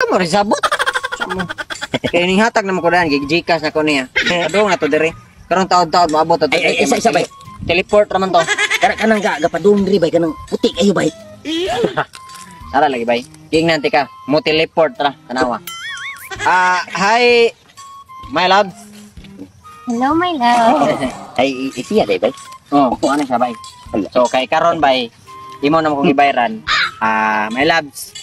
Kamo rin sabot. Samo. Kay ning hatag naman ko daan, Gcash na ko niya. Adong na to diri. Karon taod-taod maabot to. Ay, ay, isa, isa, bay. Teleport raman to. Kana kanang ga gapadungri bay kanang puti kayo bay. Tara lagi bay. Gingnan ti ka, mo teleport ra tanawa. Ah, hi my love. Hello, my love. Ay siya day bay. Oh, ano siya bay. So kay karon bay, imo na mo kong ibayran. Ah, my loves.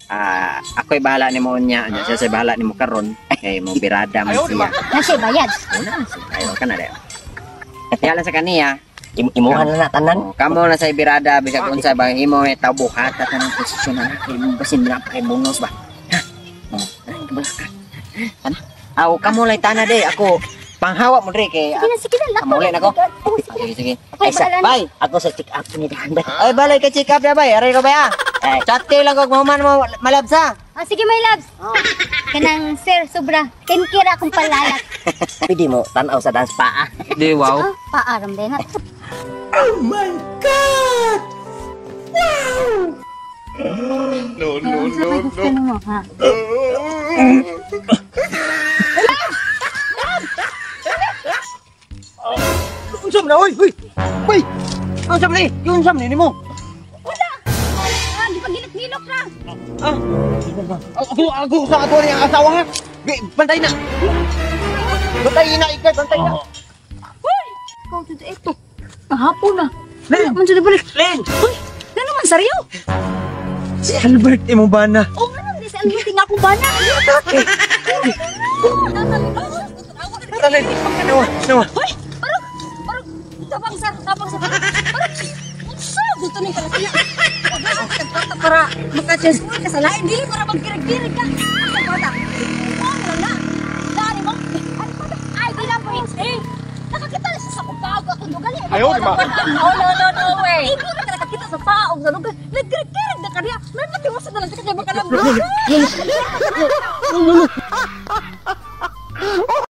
Ah, ako'y bahala nimo unya, nya siya say bahala nimo karon kay mo birada man siya. Nasa bayad. Una, ayo ka na dayo. Kaya lang sa kaniya, Imuhan na na tanan. Oh, kamo na sa birada bisag unsa ba imo may tawbuhat at anong posisyon na kay mo basin na pa kay bonus ba. Ha? Oh, ay kabalaka. Ana. Aw kamo lay tana de ako panghawa mo dre kay Sige na, sige na. Lako. Muli na ko. Oh, sige. Sige sige. Ako'y Ay, sa, bahala na. bye. Ako sa check up ni dahan bay. Ay balay ka check up na bay. Aray ko bay ah. Ay. Chat kayo lang kog mahuman mo malabsa. Ah, sige, my loves. Kanang, sir, sobra. 10K ra akong palalat. Pwede mo tan-aw sa dance paa. Di wow. Ah, paaram din. Oh my God! Wow! No, no, no, no. Ha? Unsa man na oy? Uy. Uy. Unsa man ni? Unsa man ni nimo? Wala! Ah, di pagilok-gilok ra. Ah. Ako sa ato ni ang asawa ha. Bantay na. Bantay na ikay, bantay na. Hoy! Ikaw dito ito. Kahapon na. Len! Man sa balik. Len! Uy! Ano naman saryo? Si Albert imo ba na? Oh, ano di si Albert nga akong bana. Tara Len, nawa, nawa. Hoy! Parang, parang, tabang sir, tabang sir. Parang, unsa gusto ni kalasina. Para maka-chance mo ka sa lain, dili para magkirig-kirig ka. Ang bata. Oh, na. Dani mo. Ay, bata. Ay, di lang po. Eh, nakakita na siya sa kumpaog akong lugar. Ayaw, di ba? No, no, no, no way. Hindi na ka nakakita sa paog sa lugar. Nagkirig-kirig na kaniya. May patiwasan na lang siya kaya makalabro.